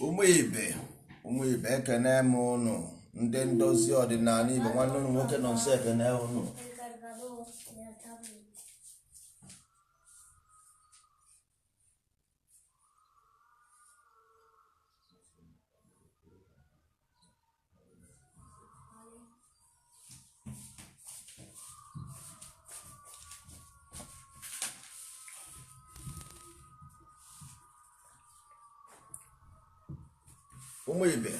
Ụmụ ibe, ụmụ ibe, ekene m ụnụ. Ndị ndozi ọdịnala Igbo, nwanne ụnụ nwoke nọ nso, ekene ụnụ. El cargador de la tablet. Vale. Ụmụ ibe,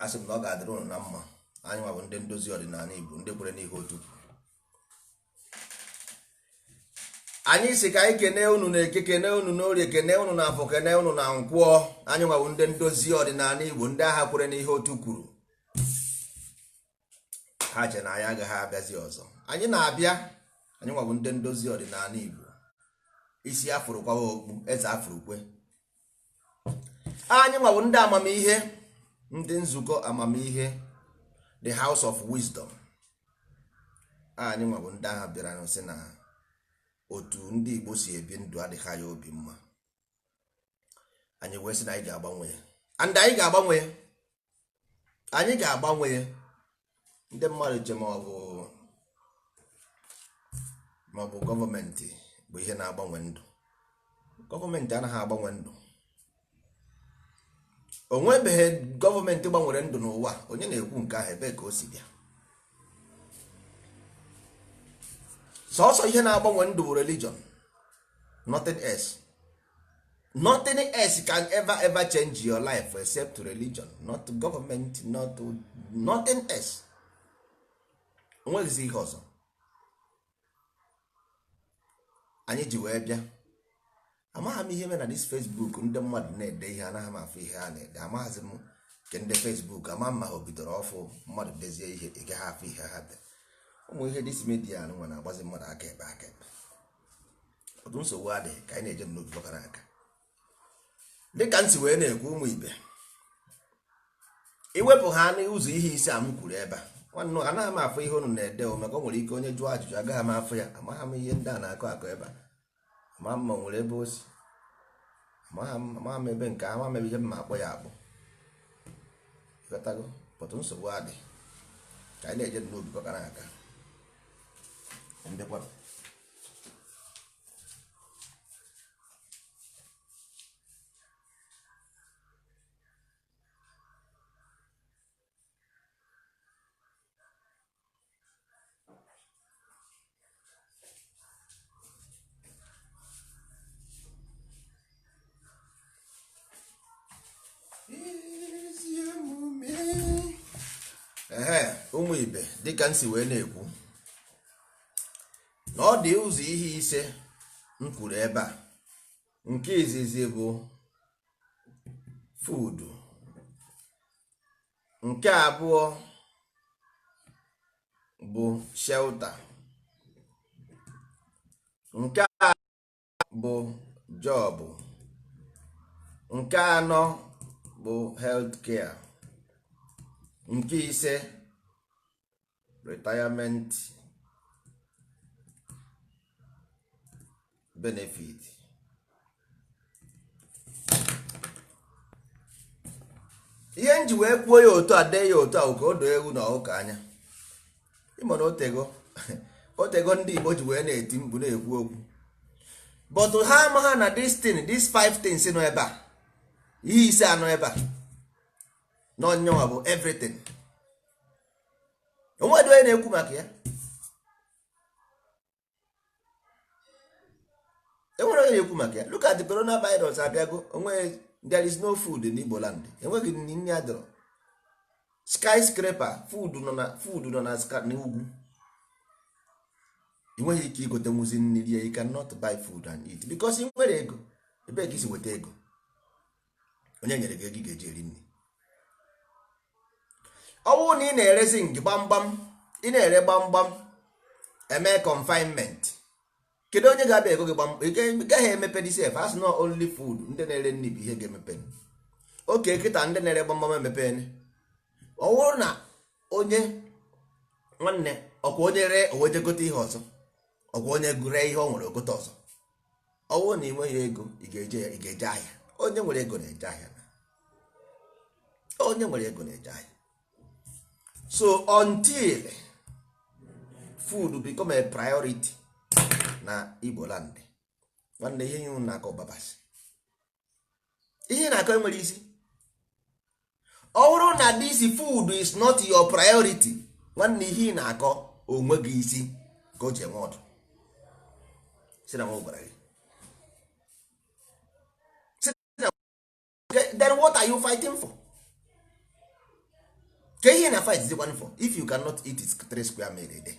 asị m na ọ ga-adịrị ụnụ na mma. Anyị nwa bụ ndị ndozi ọdịnala Igbo, ndị kwere n'ihe otu kwuru. Anyị si ka anyị kene unu na eke, kene unu na orie, kene unu na afọ, kene unu na nkwọ. Anyị nwa bụ ndị ndozi ọdịnala Igbo, ndị agha kwere n'ihe otu kwuru. Ha che na anyị agaghị abịazi ọzọ. Anyị na-abịa. Anyị nwa bụ ndị ndozi ọdịnala Igbo. Isi afụrụ kwawa okpu eze afụrụkwe. Anyị nwa bụ ndị amamihe, ndị nzukọ amamihe, the house of wisdom. Anyị nwa bụ ndị agha bịara sị na otu ndị Igbo si ebi ndụ adịghị anyị obi mma. Anyị wee sị na anyị ga-agbanwe ya, and anyị ga-agbanwe ya, anyị ga-agbanwe ya. Ndị mmadụ che ma ọ bụ gọọmenti bụ ihe na-agbanwe ndụ. Gọọmenti anaghị agbanwe ndụ. O nwebeghị gọọmenti gbanwere ndụ n'ụwa. Onye na-ekwu nke ahụ, ebee ka o si bịa? Sọsọ ihe na-agbanwe ndụ bụ religion, nothing else. Nothing else can ever ever change your life except religion, not government, not nothing else. Onweghịzi ihe ọzọ anyị ji wee bịa. Amaghị m ihe mere na this Facebook, ndị mmadụ na-ede ihe, anaghị m afụ ihe ha na-ede. Amaghịzi m nke ndị Facebook, ama mma ha bidoro ọfụ. Mmadụ dezie ihe, ị gaghị afụ ihe ha dere. Ụmụ ihe this media nwa na-agbazi mmadụ aka ebe aka ebe. Ọdụ nsogbu adịghị, ka anyị na-eje n'obi gbakara aka. Dịka ntị wee na-ekwu, ụmụ ibe, iwepụ ha n'ụzọ ihe ise a m kwuru ebe a. Nwanne, anaghị m afụ ihe unu na-ede o, maka o nwere ike onye jụọ ajụjụ, agaghị m afụ ya. Amaghị m ihe ndị a na-akọ akọ ebe a. Ama m ma o nwere ebe o si. Amaghị m ebe nke, ama m ebe ihe m ma akpọ ya akpọ. Ịghọtago? Pọtụ nsogbu adị, ka anyị na-eje n'obi gbakara aka. Ndekwa. Ezi omume. Ehe, ụmụ ibe, dịka m si wee na-ekwu na ọ dị ụzọ ihe ise m kwuru ebe a. Nke izizi bụ food, nke abụọ bụ shelter, nke a bụ job, nke anọ bụ health care, nke ise retirement benefit. Ihe m ji wee kwuo ya otu a, dee ya otu a, ka o doo ewu na ọkụkọ anya. Ịma na otego otego ndị Igbo ji wee na-eti mkpu, na-ekwu okwu, but ha ama ha na this thing, this five things nọ ebe a, ihe ise anọ ebe a n'ọnyanwa bụ everything. Onwedị onye na-ekwu maka ya? Enwere onye na-ekwu maka ya? Look at the coronavirus abịago, onwe there is no food in Igbo land. Enweghị nri adọrọ. Skyscraper food nọ na, food nọ na n'ugwu. Ị nweghị ike igote nwuzi nri rie. You cannot buy food and eat because ị nwere ego. Ebee ka isi weta ego? Onye nyere gị ego ị ga-eji eri nri? Ọ bụrụ na ị na-erezi ngị gbamgbam, ị na-ere gbamgbam, eme confinement, kedu onye ga-abịa ego gị gbamgbam? Ị gaghị emepe dị sef. Asị na only food, ndị na-ere nri bụ ihe ga-emepe. Oke kịta ndị na-ere gbamgbam emepe. Ọ bụrụ na onye nwanne ọkwa onye ree o wee gote ihe ọzọ, ọkwa onye ree ihe o nwere ogote ọzọ. Ọ bụrụ na ị nweghị ego, ị ga-eje ya, ị ga-eje ahịa. Onye nwere ego na-eje ahịa na onye nwere ego na-eje ahịa. So until food become a priority na Igbo land, nwanne, ihe ihe unu na-akọ babasị, ihe na-akọ enwere isi. Ọ bụrụ na this food is not your priority, nwanne, ihe ị na-akọ onwe gị isi ka o ji enwe ọdụ. Si na m gwara gị. Then what are you fighting for? Ka ihe na fight zikwan for if you cannot eat three square meal a day?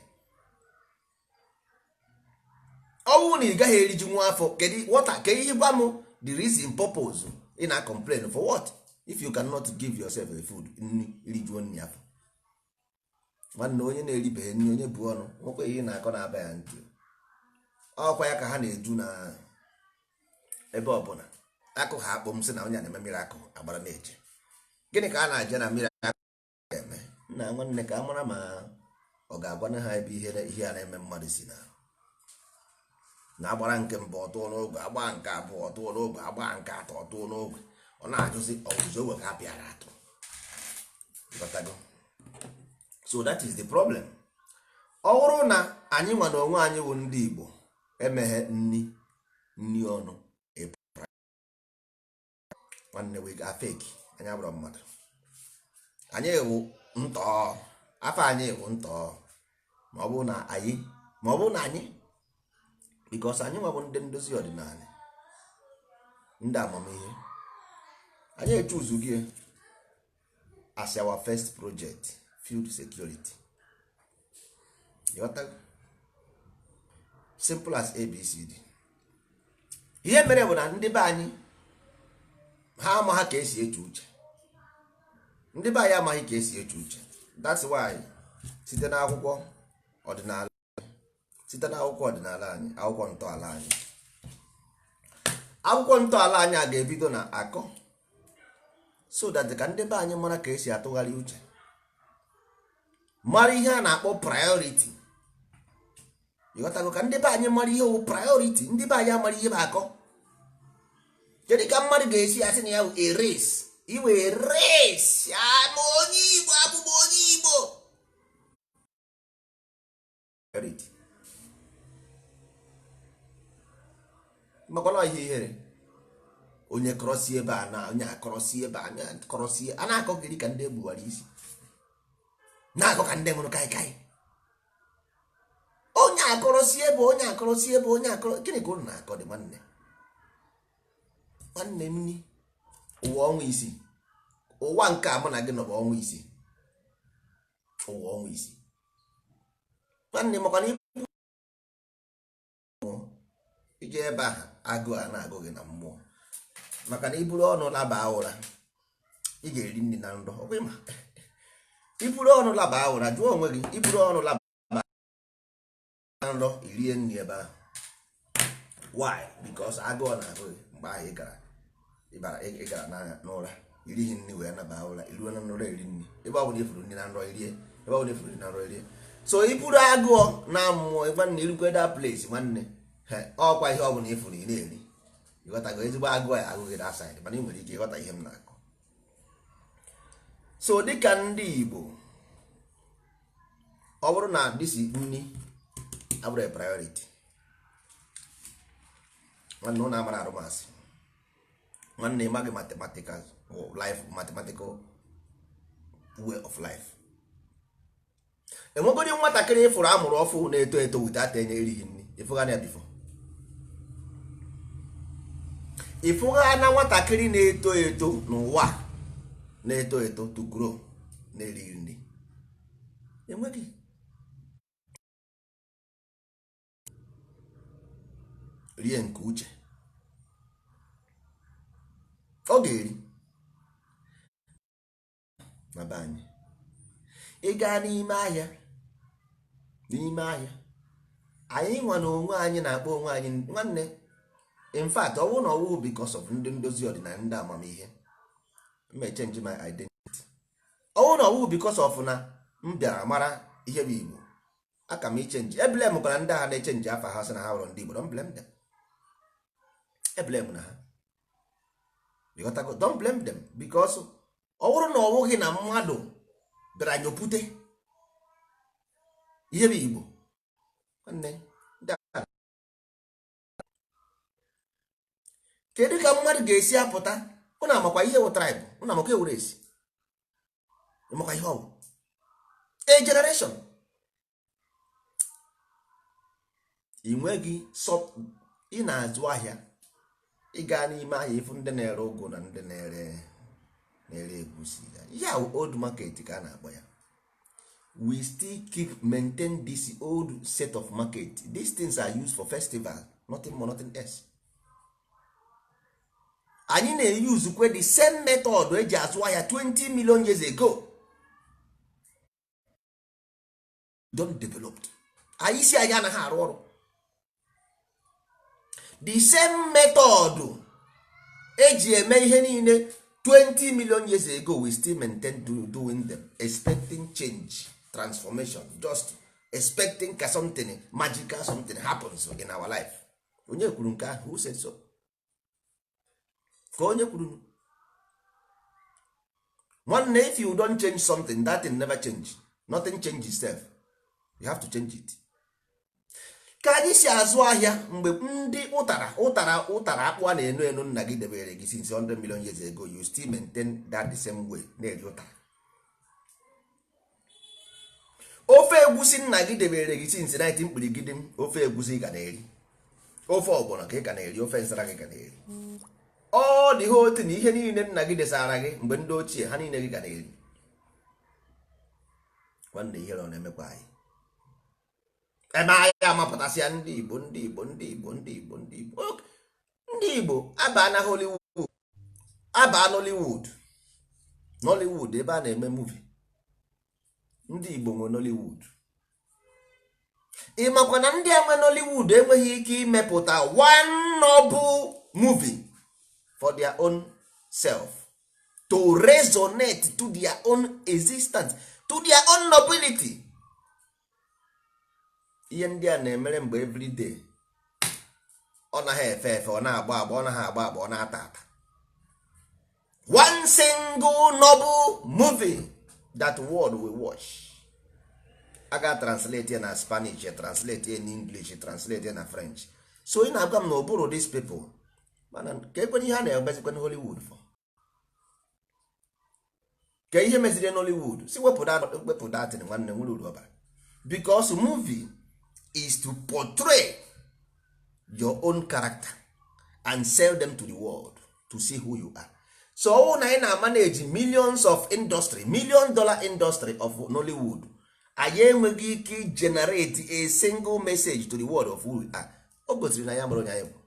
Ọ bụrụ na ị gaghị eriju nwa afọ, kedu what? Ka ihe gwa m the reason, purpose ị na complain for what, if you cannot give yourself a food, nri rijuo nri afọ? Nwanne, onye na-eribeghị nri, onye bụ ọnụ nwekwa ihe na-akọ na-aba ya ntị. Ọkwa ya ka ha na-eju na ebe ọbụla akụ ha akpụ m sị na onye a na-eme miracle agbara na-eje. Gịnị ka a na-aje na miracle eme? Nna, nwanne, ka a mara ma ọ ga-agwana ha ebe ihe ihe a na-eme mmadụ si na na-agbara. Nke mbụ ọtụọ n'ogwe, agba nke abụọ ọtụọ n'ogwe, agba nke atọ ọtụọ n'ogwe. Ọ na-ajụzi ọwụzi ogwe ka a pịara atụ. Ghọtago? So that is the problem. Ọ bụrụ na anyị nwa na onwe anyị bụ ndị Igbo emeghe nni nni ọnụ, nwanne, we ga fake. Anyị abụrụ mmadụ, anyị wụ ntọ afọ, anyị wụ ntọ. Ma ọ bụrụ na anyị, ma ọ bụrụ na anyị, because anyị nwa bụ ndị ndozi ọdịnala, ndị amamihe, anyị echuzu gị as our first project, food security. Ịghọtago? Simple as ABCD. Ihe mere bụ na ndị be anyị ha amaghị ka esi eche uche. Ndị be anyị amaghị ka esi eche uche. That's why site n'akwụkwọ ọdịnala, site n'akwụkwọ ọdịnala anyị, akwụkwọ ntọala anyị, akwụkwọ ntọala anyị a ga-ebido na akọ, so that ka ndị be anyị mara ka esi atụgharị uche, mara ihe a na-akpọ priority. Ịghọtago? Ka ndị be anyị mara ihe wụ priority. Ndị be anyị amara ihe bụ akọ. Kedu ka mmadụ ga-esi asị na ya wụ a race? Iwe race ama onye Igbo, abụbụ onye Igbo. Priority makwana ihe ihere. Onye kọrọsi ebe a na onye akọrọsi ebe a, akọrọsi a na-akọgịrị ka ndị egbuwara isi, na-akọ ka ndị ṅụrụ kaikai. Onye akọrọsi ebe, onye akọrọsi ebe, onye akọrọ. Gịnị ka unu na-akọ dị? Nwanne, nwanne, nni ụwa ọnwa isii, ụwa nke a mụ na gị nọ bụ ọnwa isii, ụwa ọnwa isii, nwanne. Makwana ibu ije ebe ahụ, agụụ a na-agụ gị na mmụọ, maka na iburu ọnụ laba ụra, ị ga-eri nri na nrọ. Ọkwa ịma iburu ọnụ laba ụra? Jụọ onwe gị, iburu ọnụ laba na nrọ, irie nri ebe ahụ. Why? Because agụụ na-agụ gị mgbe ahụ ị gara, ịbara, ị gara n'ụra, irighi nri wee naba ụra. Iruo na nrọ, eri nri. Ebe ọ bụla ifuru nri na nrọ, irie. Ebe ọ bụla ifuru nri na nrọ, irie. So iburu agụụ na mmụọ ịgwa na irukwe that place, nwanne, ọkwa ihe ọ bụla ifuru ị na-eri. Ịghọtago? Ezigbo agụụ ya agụghị that side, mana ị nwere ike ịghọta ihe m na-akọ. So dịka ndị Igbo, ọ bụrụ na this nni abụrụ a priority, nwanne, ụnụ amara arụmasị. Nwanne, ịmaghị mathematical life, mathematical way of life. Enwegodi nwatakịrị ịfụrụ amụrụ ọfụ na-eto eto without enye erighị nri? Ịfụga na ya before? Ịfụga na nwatakịrị na-eto eto n'ụwa, na-eto eto, to grow, na-erighị nri? Enweghị. Rie nke uche ọ ga-eri na be anyị. Ị gaa n'ime ahịa, n'ime ahịa anyị nwa na onwe anyị na-akpọ onwe anyị nwanne. In fact, ọ bụrụ na ọ bụghị because of ndị ndozi ọdịnala, ndị amamihe, m change my identity. Ọ bụrụ na ọ bụghị because of na m bịara mara ihe bụ Igbo, aka m ichange. Eblame kwara ndị agha na-echange afa ha sị na ha hụrụ ndị Igbo. Don't blame them. Eblame na ha. Ịghọtago? Don't blame them, because ọ bụrụ na ọ bụghị na mmadụ bịara nyopute ihe bụ Igbo, nwanne, ndị a, kedu ka mmadụ ga-esi apụta? Ụnụ amakwa ihe wụ tribe? Ụnụ amakwa ewere esi ịmakwa ihe ọ bụ a generation? Ị nweghị sọ ị na-azụ ahịa, ị gaa n'ime ahịa, ịfụ ndị na-ere ụgụ na ndị na-ere egusi. Ya wụ old market ka a na-akpọ ya. We still keep maintain this old set of market. These things are used for festival, nothing more, nothing else. Anyị na-use kwe the same method eji azụ ahịa 20 million years ago. Don't develop. Anyị si anyị anaghị arụ ọrụ. The same method eji eme ihe niile 20 million years ago, we still maintain doing them, expecting change, transformation, just expecting ka something magical, something happens in our life. Onye kwuru nke ahụ? Who said so? Ka onye kwuru, nwanne, if you don't change something, that thing never change. Nothing change itself. You have to change it. Ka anyị si azụ ahịa mgbe ndị ụtara akpụ a na-enu enu nna gị debere gị since 100 million years ago, you still maintain that the same way na-eri ụtara. Ofe egwusi nna gị debere gị since 19 mkpirigide, ofe egwusi ị ga na-eri, ofe ọgbọnọ ka ị ka na-eri, ofe nsara gị ka na-eri. Ọ dị ha otu na ihe niile nna gị desara gị mgbe ndị ochie ha niile gị ga na-eri. Nwanne, ihere ọ na-emekwa anyị? Eme anyị amapụtasịa ndị Igbo, ndị Igbo, ndị Igbo, ndị Igbo, ndị Igbo. Ok, ndị Igbo aba na Hollywood, aba Nollywood. Nollywood ebe a na-eme movie. Ndị Igbo nwe Nollywood. Ị makwa na ndị enwe Nollywood enweghị ike imepụta one noble movie for their own self to resonate to their own existence, to their own nobility? Ihe ndị a na-emere mgbe everyday, ọ naghị efe efe, ọ na-agba agba, ọ naghị agba agba, ọ na-ata ata. One single noble movie that world will watch, a ga translate ya na Spanish, translate ya na English, translate ya na French. So ị na-agwa m na ụbụrụ these people, mana ka ekwenye ihe a na-emezikwa na Hollywood for, ka ihe meziri Nollywood si wepụ datin. Nwanne, nwere uru ọbara, because movie is to portray your own character and sell them to the world to see who you are. So ọwụ na anyị na-manage millions of industry, million dollar industry of Nollywood, anyị enweghị ike generate a single message to the world of who we are. O gosiri na ya mụrụ onye anyị bụ.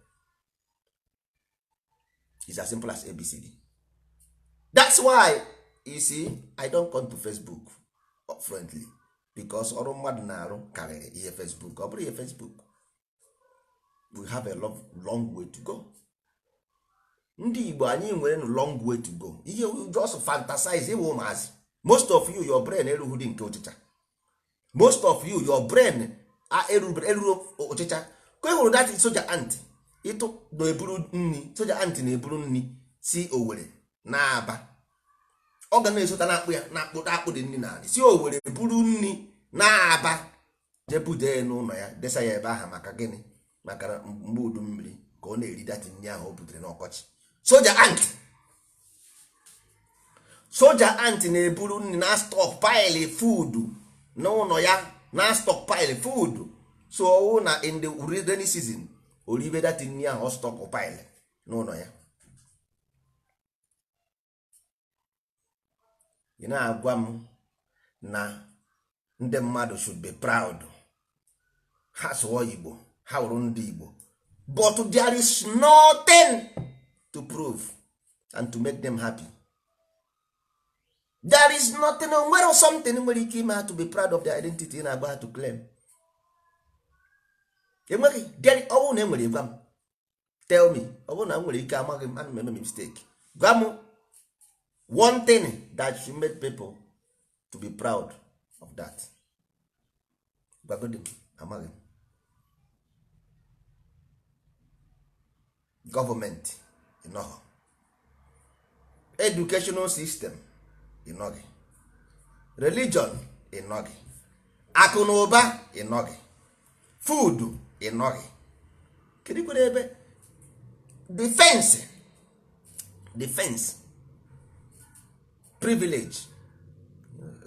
It's as simple as ABCD. That's why you see I don't come to Facebook friendly, because ọrụ mmadụ na-arụ karịrị ihe Facebook. Ọ bụrụ ihe Facebook, we have a long way to go. Ndị Igbo anyị nwere long way to go. Ihe just fantasize ịwụ ụmụazị. Most of you, your brain erughị dị nke ụchịcha. Most of you, your brain eruru ụchịcha. Ka ị hụrụ that soja ant ịtụ na-eburu nri, soja ant na-eburu nri si Owere na-aba, ọ ga na-esota na-akpụ ya na-akpụ akpụ dị nri n'ala, si Owere buru nri na-aba, jebuje ya n'ụlọ ya, desa ya ebe ahụ. Maka gịnị? Maka na mgbe udu mmiri ka ọ na-eri that nri ahụ o butere n'ọkọchị. Soja ant, soja ant na-eburu nri na stockpile food n'ụlọ ya, na stockpile food. So ọwụ na in the rainy season, oribe that nri ahụ ọ stockpile n'ụlọ ya. Ị na-agwa m na ndị mmadụ should be proud, ha sụọ Igbo, ha wụrụ ndị Igbo, but there is nothing to prove and to make them happy. There is nothing. Nwere something nwere ike ime ha to be proud of their identity na-agba ha to claim? Enweghị. Ọ bụrụ na enwere, gwa m, tell me. Ọ bụrụ na m nwere ike amaghị m, ana m eme mistake. Gwa m one thing that should make people to be proud of that. Gwagodi m, amaghị m. Gọọmenti ịnọghọ. Educational system ịnọghị, religion ịnọghị, akụ na ụba ịnọghị, food ịnọghị. Kedu kwere ebe defense, defense privilege?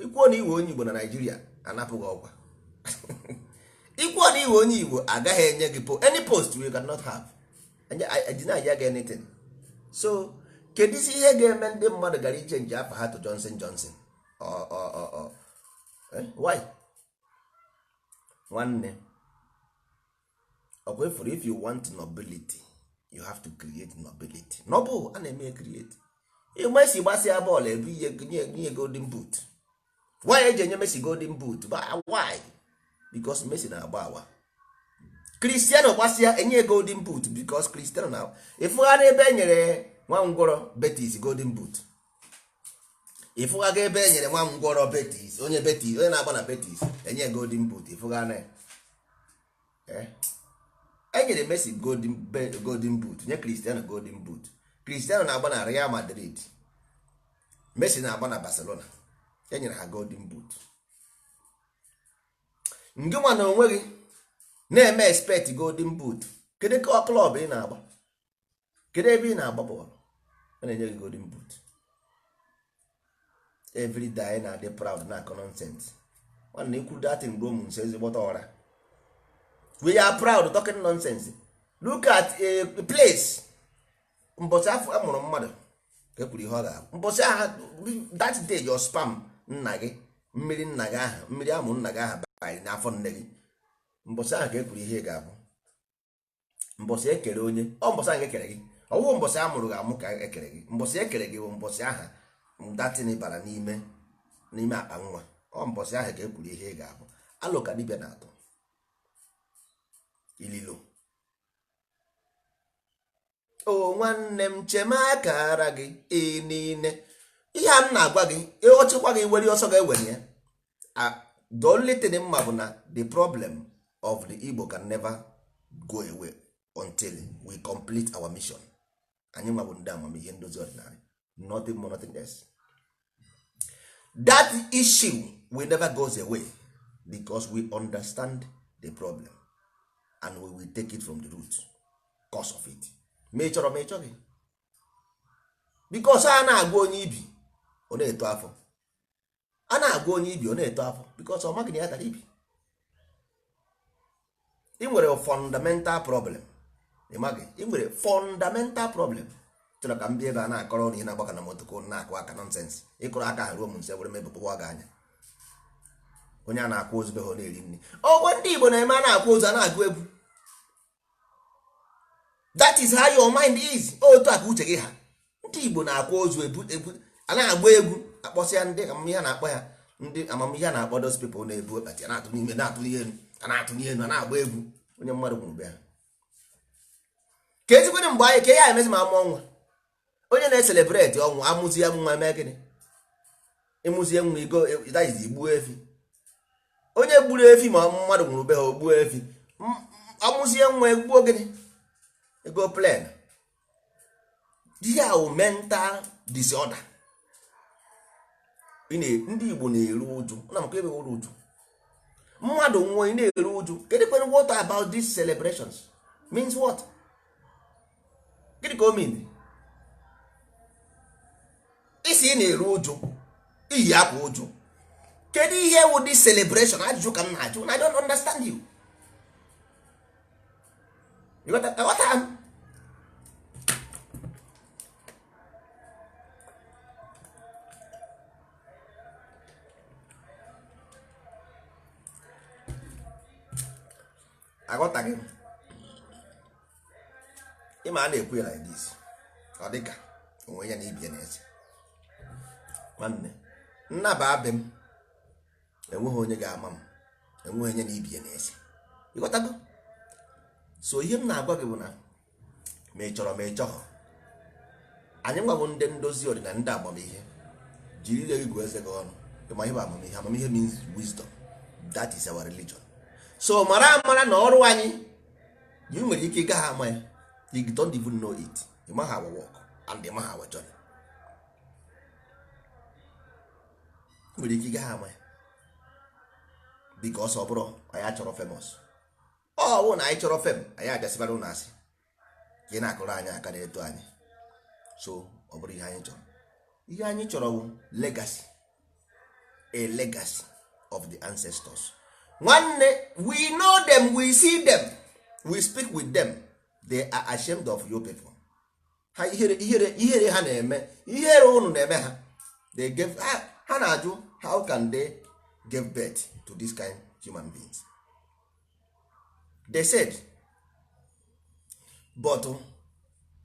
Ikwuo na iwe onye Igbo na Naijiria anapụghị ọkwa. Ikwuo na iwe onye Igbo agaghị enye gị any post you cannot have. I deny ya gị anything. So kedu isi ihe ga-eme ndị mmadụ gara ichange afa ha to Johnson Johnson? Why? Nwanne, ọkwa ifuru, if you want nobility, you have to create nobility. Noble a na-eme create. Messi gbasịa bọọlụ, ebu ihe nye golden boot. Why eji enye Messi golden boot? Why? Because Messi na-agba agba. Cristiano gbasịa, enye golden boot because Cristiano na ịfụgharị. Ebe e nyere nwa ngwọrọ Betis golden boot, ịfụghaga ebe e nyere nwa ngwọrọ Betis, onye Betis, onye na-agba na Betis, enye golden boot, ịfụgha na e nyere Messi golden boot, nye Cristiano golden boot. Cristiano na-agba na Real Madrid, Messi na-agba na Barcelona, e nyere ha golden boot. Ngị nwa na onwe gị na-eme expect golden boot, kedu ka club ị na-agba? Kedu ebe ị na-agba bọọlụ a na-enye gị golden boot? Every day anyị na-adị proud na-akọ nonsense. Nwanne, ikwu datin ruo m nso ezigbota ọra. We are proud talking nonsense. Look at a place. Mbọchị afọ a mụrụ mmadụ ka e kwuru ihe ọ ga-abụ. Mbọchị aha, that day your sperm nna gị, mmiri nna gị aha, mmiri amụ nna gị aha banyere n'afọ nne gị, mbọchị ahụ ka e kwuru ihe ị ga-abụ. Mbọchị ekere onye ọ, mbọchị ahụ ka ekere gị. Ọwụwụ mbọchị a mụrụ gị amụ ka ekere gị. Mbọchị ekere gị bụ mbọchị aha datin bara n'ime akpa nwa. Ọ mbọchị ahụ ka e kwuru ihe ị ga-abụ. Alụ ka dibịa na-atụ ililo. O nwanne m, chema akara gị ị niile. Ihe a m na-agwa gị, ọchịkwa gị were ọsọ ga-ewere ya. The only thing mma bụ na the problem of the Igbo can never go away until we complete our mission. Anyị nwa bụ ndị amamihe ndozi ọdịnala, nothing more, nothing else. That issue will never goes away because we understand the problem and we will take it from the root cause of it, ma ị chọrọ ma ị chọghị, because a na-agwa onye ibi ọ na-eto afọ, a na-agwa onye ibi ọ na-eto afọ, because ọ maghị na ya tara ibi. Ị nwere fundamental problem, ị maghị. Ị nwere fundamental problem. Chọrọ ka m bịa ebe a na-akọrọ ụnụ ihe na-agbaka na moto ka ụnụ na-akụ aka. Nonsense. Ịkụrụ aka ha ruo m nse were mebụkpụwa gị anya. Onye a na-akwa ozu be ha ọ na-eri nri. Ọgwụ ndị Igbo na-eme, a na-akwa ozu, a na-agụ egwu. That is how your mind is. Otu a ka uche gị ha. Ndị Igbo na-akwa ozu, ebu ebu, a na-agba egwu, akpọsịa ndị amamihe a na-akpọ ya, ndị amamihe a na-akpọ those people na-ebu akpati, a na-atụ n'ime, na-atụ n'elu, a na-atụ n'elu, a na-agba egwu. Onye mmadụ gwuru be ha ka ezikwere mgbe anyị ka ihe a emezi ma amụọ nwa, onye na-ecelebrate ọnwụ, amụzie nwa mee gịnị? Ịmụzie nwa igo idayizi igbuo efi. Onye gburu efi ma mmadụ nwụrụ be ha, o gbuo efi. Amụzie nwa, egbuo gịnị? Ego plan. Ihe a wụ mental disorder. Ndị Igbo na-eru ụjụ na maka ebe uru ụjụ mmadụ nwụọ, ị na-eru ụjụ. Kedu kwere? What about these celebrations means what? Gịnị ka o mean? Isi ị na-eru ụjụ, iyi akwa ụjụ, kedu ihe wụ this celebration? Ajụjụ ka m na-ajụ na I don't understand you. Aghọta m. Aghọtaghị m. Ịma a na-ekwu ya like this, ọ dịka onwe ya na ibie na-ese. Nwanne, nnaba be m, enweghị onye ga-ama m, enweghị onye na ibie na-ese. Ịghọtago? So ihe m na-agwa gị bụ na ma ị chọrọ ma ị chọghọ, anyị nwabụ ndị ndozi ọdịnala, ndị amamihe, jiri ire gị gụọ eze gị ọnụ. Ịma ihe bụ amamihe? Amamihe means wisdom. That is our religion. So mara amara na ọrụ anyị, you nwere ike ịgaghị ama ya. You don't even know it. You maha our work and you maha our journey. Nwere ike ị gaghị ama ya because ọ bụrụ anyị achọrọ famous. Ọ bụrụ na anyị chọrọ fame, anyị abịasịbara ụnụ asị ka ị na-akụrụ anyị aka na-eto anyị. So ọ bụrụ ihe anyị chọrọ, ihe anyị chọrọ bụ legacy, a legacy of the ancestors. Nwanne, we know them, we see them, we speak with them. They are ashamed of you people. Ha ihere, ihere, ihere ha na-eme, ihere unu na-eme ha. They gave ha na-ajụ, how can they give birth to this kind human beings? They said, but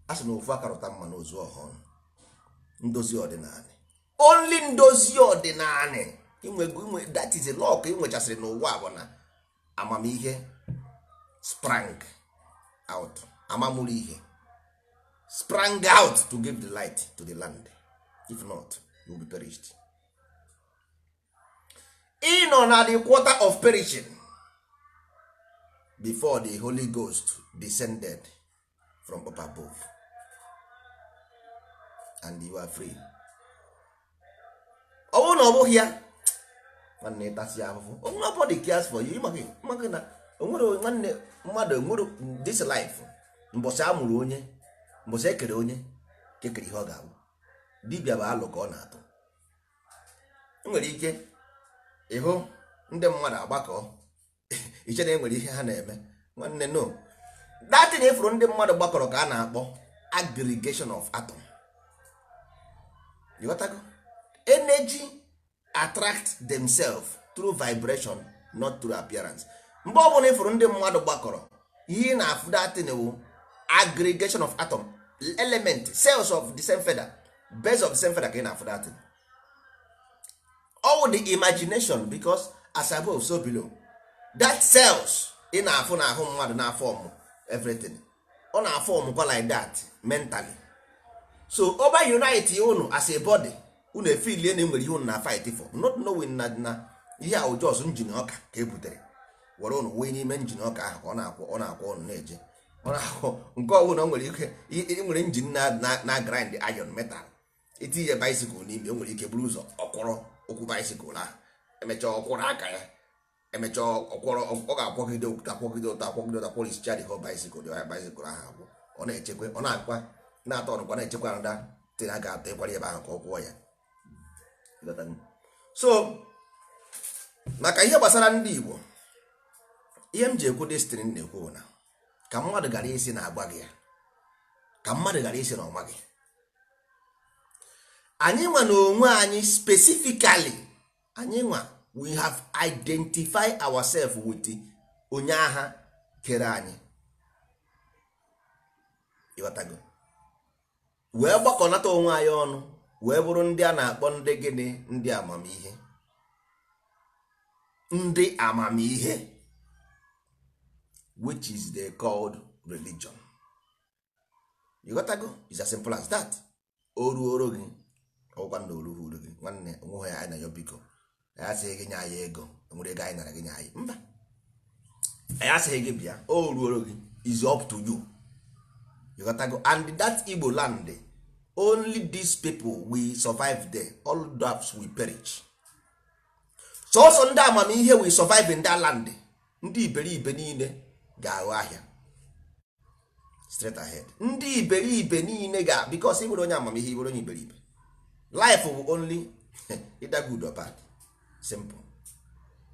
a sị na ofu aka rụta mma n'ozu ọha ọnụ. Ndozi ọdịnala, only ndozi ọdịnala inwe inwe, that is a law ka ị nwechasịrị n'ụwa bụ na amamihe sprang out, amamụrụ ihe sprang out to give the light to the land. If not, you will be perished. Ị nọ na the quarter of perishing before the Holy Ghost descended from up above and you are free. Ọ bụrụ na ọ bụghị ya, nwanne, ịtasị ahụhụ. Nobody cares for you. Ịmaghị na onwere nwanne mmadụ nwere this life. Mbọsị a mụrụ onye, mbọsị ekere onye ka ekere ihe ọ ga-abụ. Dibịa bụ alụ ka ọ na-atụ. Nwere ike ịhụ ndị mmadụ agbakọ iche na enwere ihe ha na-eme. Nwanne, no, datin ịfụrụ ndị mmadụ gbakọrọ ka a na-akpọ aggregation of atom. You got go? Energy attract themselves through vibration, not through appearance. Mgbe ọ bụla ịfụrụ ndị mmadụ gbakọrọ, ihe ị na-afụ datin wụ aggregation of atom, element, cells of the same feather, birds of the same feather ka ị na-afụ datin. All the imagination, because as above so below. That cells ị na-afụ n'ahụ mmadụ na-afọm everything, ọ na-afọm kwa like that mentally. So over unite unu as a body, unu efilie na enwere ihe unu na fight for, not knowing na ihe ahụ just engine ọka ka e butere were unu wee n'ime engine ọka ahụ ka ọ na-akwọ, ọ na-akwọ unu na-eje, ọ na-akwọ nke ọbụla. O nwere ike ị nwere engine na grind iron, metal, itinye bicycle n'ime, o nwere ike buru ụzọ ọkwọrọ ụkwụ bicycle ahụ, emechaa ọkwọrọ aka ya, emechaa ọkwọrọ. Ọ ga-akwọgide ụta, akwọgide ụta, akwọgide ụta, kwọrọ the whole bicycle. The bicycle ahụ agwụ, ọ na-echekwa, ọ na-akwa na-atọ ọnụkwa, na-echekwa nda tin a ga-atọ ịkwara ebe ahụ ka ọ kwụọ ya. So maka ihe gbasara ndị Igbo, ihe m ji ekwu destiny na-ekwu bụ na ka mmadụ gara isi na agwa gị ya, ka mmadụ gara isi na ọma gị. Anyị nwa na onwe anyị, specifically anyị nwa, we have identified ourselves with onye agha kere anyị. Ịghọtago? Wee gbakọnata onwe anyị ọnụ, wee bụrụ ndị a na-akpọ ndị gịnị? Ndị amamihe, ndị amamihe, which is they called religion. You got go? It's as simple as that. O ruoro gị, ọgwa na oruhu uru gị, nwanne, onwe ya anyị na ya. Biko, anyị asịghị gị nye anyị ego. Enwere ego anyị nara gị nye anyị? Mba, anyị asịghị gị bịa. O ruoro gị, is up to you. You got go? And that Igbo land, only these people will survive there. All others will perish. Sọsọ ndị amamihe will survive in that land. Ndị iberibe niile ga-aghọ ahịa straight ahead. Ndị iberibe niile ga, because ị bụrụ onye amamihe, ị bụrụ onye iberibe, life bụ only either good or bad, simple.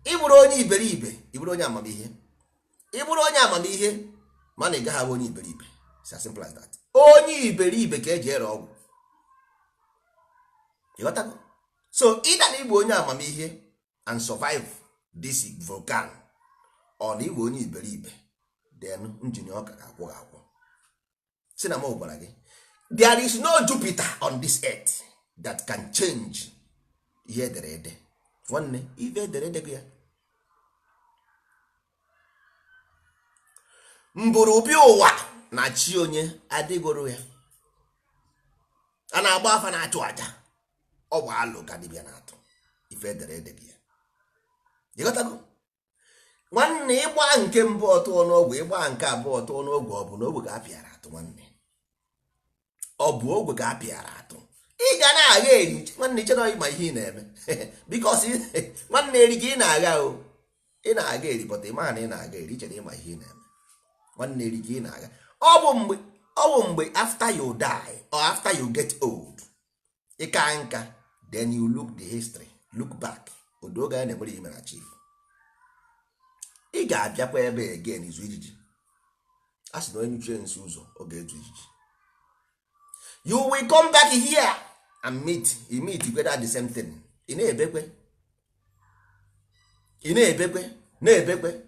Ị bụrụ onye iberibe, ị bụrụ onye amamihe. Ị bụrụ onye amamihe, mana ị gaghị abụ onye iberibe. It's as simple as that. Onye iberibe ka eji ere ọgwụ. Ịghọtago? So ịda na ịbụ onye amamihe and survive this volcano, ọ na ịbụ onye iberibe, then engine ọka ga-akwụ gị akwụ. Si na m gwara gị, there is no Jupiter on this earth that can change ihe edere ede. Nwanne, ife edere ede gị ya mbụrụbi ụwa na chi onye adịgoro ya. A na-agba afa, na-achụ aja, ọ bụ alụ ka dibịa na-atụ. Ife edere ede gị ya. Ịghọtago? Nwanne, ịgba nke mbụ ọtụọ n'ogwe, ịgba nke abụọ tụọ n'ogwe, ọ bụ na ogwe ka a pịara atụ. Nwanne, ọ bụ ogwe ka a pịara atụ. Ị ga na-agha eri, nwanne. Iche na ịma ihe ị na-eme, because nwanne, eri ka ị na-agha o. Ị na-aga eri, but ị maha na ị na-aga eri. Iche na ịma ihe ị na-eme, nwanne, eri ka ị na-aga. Ọ bụ mgbe after you die or after you get old, ịka nka, then you look the history, look back, odoge anya na-enwere ihe mere achieve. Ị ga-abịakwa ebe again izu ijiji. A sị na onye nyuchie nsi ụzọ, ọ ga-ezu ijiji. You will come back here and meet, you meet whether the same thing. Ị na-ebekwe, ị na-ebekwe, na-ebekwe,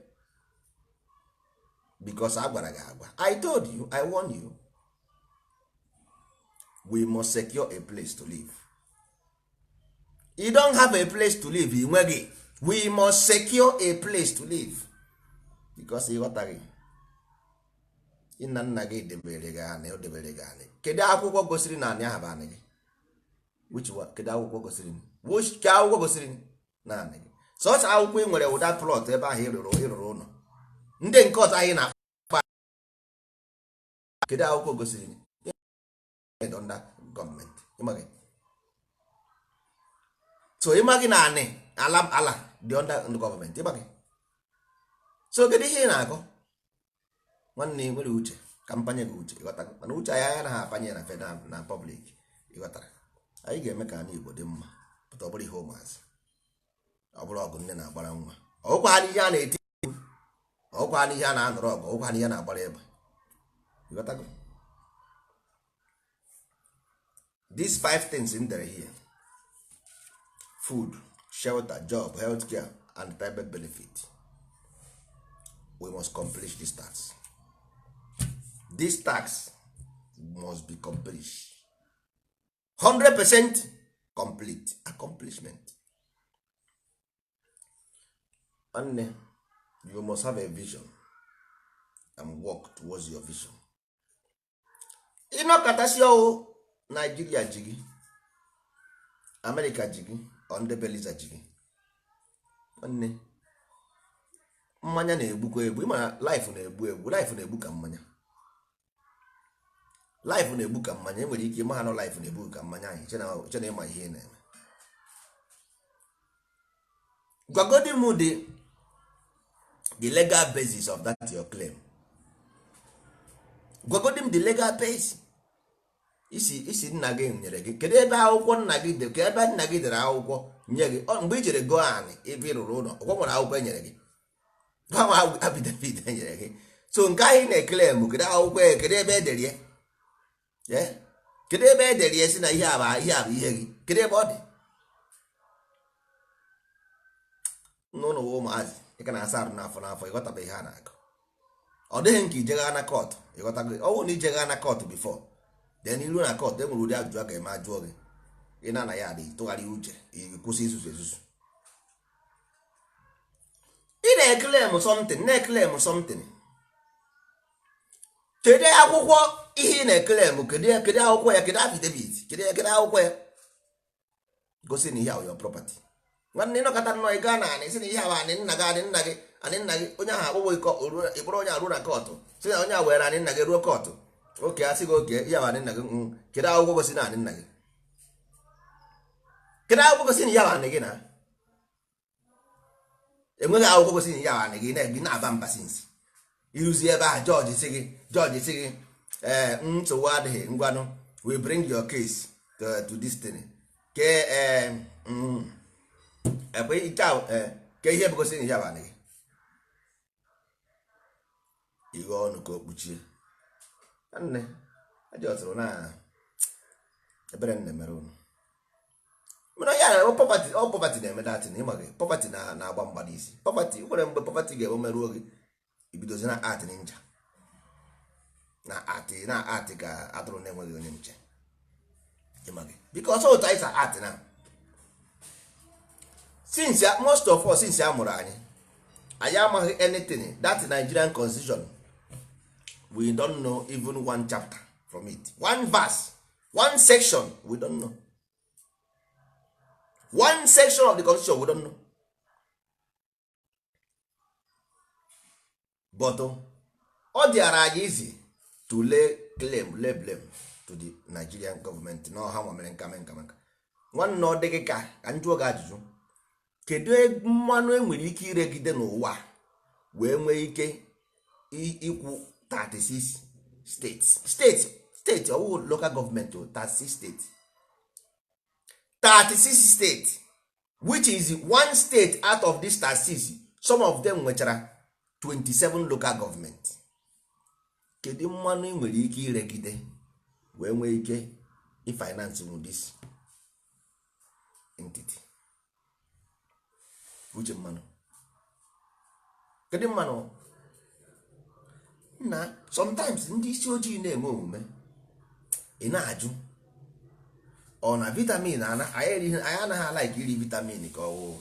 because a gwara gị agwa. I told you, I warn you, we must secure a place to live. You don't have a place to live, ị nweghị. We must secure a place to live, because ịghọtaghị, nna nna gị debere gị anị, o debere gị anị. Kedu akwụkwọ gosiri na anị ahụ bụ anị gị? Which one? Kedu akwụkwọ gosiri? Which ke akwụkwọ gosiri na anị gị? Sọsọ akwụkwọ ị nwere ụda plot ebe ahụ ịrụrụ ụlọ. Ndị nke ọzọ anyị na-akpa, kedu akwụkwọ gosiri under gọọmenti ịmaghị? So ịmaghị na anị ala ala dị under gọọmenti, ịmaghị. So kedu ihe ị na-akọ, nwanne? Ị nwere uche ka mpanye gị uche, ịghọtara? Mana uche anyị anaghị apanye na fe na public, ịghọtara? Anyị ga-eme ka anyị Igbo dị mma pụta. Ọ bụrụ ihe ụmụazị, ọ bụrụ ọgụ nne na-agbara nwa, ọgwụkwa ha n'ihe a na-eti mkpu, ọgwụkwa ha n'ihe a na-anọrọ ọgụ, ọgwụkwa ha n'ihe a na-agbara egbe, ịghọtago? These five things in there here: food, shelter, job, healthcare and private benefit. We must complete this task. This task must be complete, 100% complete accomplishment. Nwanne, you must have a vision and work towards your vision. Ịnọkọtasị ọwụ Naijiria ji gị, Amerịka ji gị, ọ ndị Beliza ji gị, nwanne, mmanya na-egbukwa egbu. Ịma life na-egbu egbu, life na-egbu ka mmanya, life na-egbu ka mmanya. Enwere ike ịma ha nọ, life na-egbu ka mmanya anyị iche na ịma ihe ị na-eme. Gwagodi m the legal basis of that your claim. Gwagodi m the legal base. Isi nna gị nyere gị, kedu ebe akwụkwọ nna gị dị? Ka ebe nna gị dere akwụkwọ nye gị? Mgbe i jere gụọ anị ebe ị rụrụ ụlọ, ọgwọ nwere akwụkwọ e nyere gị, gwa affidavit e nyere gị. So nke ahụ ị na-ekele m, kedu akwụkwọ ya? Kedu ebe edere ya? Kedu ebe edere ya si na ihe a bụ ihe a bụ ihe gị? Kedu ebe ọ dị n'ụlọ ụmụazị? Ị ka na-asa arụ n'afọ n'afọ, ịghọtaba ihe a na-akọ. Ọ dịghị nke ijegha na court, ịghọtago? Ọ bụrụ na ijegha na court before then, iru na court, e nwere ụdị ajụjụ a ga-eme ajụọ gị, ị na anaghị adị tụgharị uche, ị kwụsị isusu esusu. Ị na-eclaim something, na-eclaim something. Kedu akwụkwọ ihe ị na-eclaim? Kedu akwụkwọ ya? Kedu affidavit? Kedu akwụkwọ ya gosi na ihe ahụ your property? Nwanne, ịnọkọta nnọọ, ị gaa na anị sị na ihe ahụ anị nna gị, anị nna gị, anị nna gị, onye ahụ akpụgbọ ịkọ ịkpọrọ onye arụ na court, sị na onye a were anị nna gị ruo court. Oke asị gị oke ihe ahụ anị nna gị. Kedu akwụkwọ gosi na anị nna gị? Kedu akwụkwọ gosi na ihe ahụ anị gị? Na enweghị akwụkwọ gosi na ihe ahụ anị gị. Gị na-aba mba sinsi iruzi ebe ahụ, jọji sị gị, ee, nsogbu adịghị, ngwanụ, we bring your case to this thing. Ke ee, ekwe ike ahụ, ee, ke ihe bụ gosi na ihe ahụ anị gị? Ighe ọnụ ka o kpuchie. Nne ajọtụrụ na ebere nne mere unu mana ya na poverty, ọ poverty na-eme datin. Ịma gị, poverty na-agba mgbada isi. Poverty nwere mgbe poverty ga-eme merụọ gị, ibidozi na art ninja, na art, na art ka atụrụ na-enweghị onye nche. Ịma gị, because otu anyị sa art na since most of us, since a mụrụ anyị, anyị amaghị anything. That Nigerian constitution, we don't know even one chapter from it, one verse, one section. We don't know one section of the constitution, we don't know. But ọ dịara anyị easy to lay claim, lay blame. to the Nigerian government na ọha nwa mere nka mee nka mee nka. Nwanne, ọ dịghị ka m jụọ gị ajụjụ: kedu mmanụ enwere ike iregide n'ụwa wee nwee ike ịkwụ 36 states, steeti ọwụ local government o, 36 states, 36 states, which is one state out of this 36? Some of them nwechara 27 local government. Kedu mmanụ ị nwere ike iregide wee nwee ike ifinance this entity? Uche, mmanụ, kedu mmanụ? Na sometimes ndị isi ojii na-eme omume, ị na-ajụ, ọ na vitamin anyị anaghị alike iri vitamin ka ọ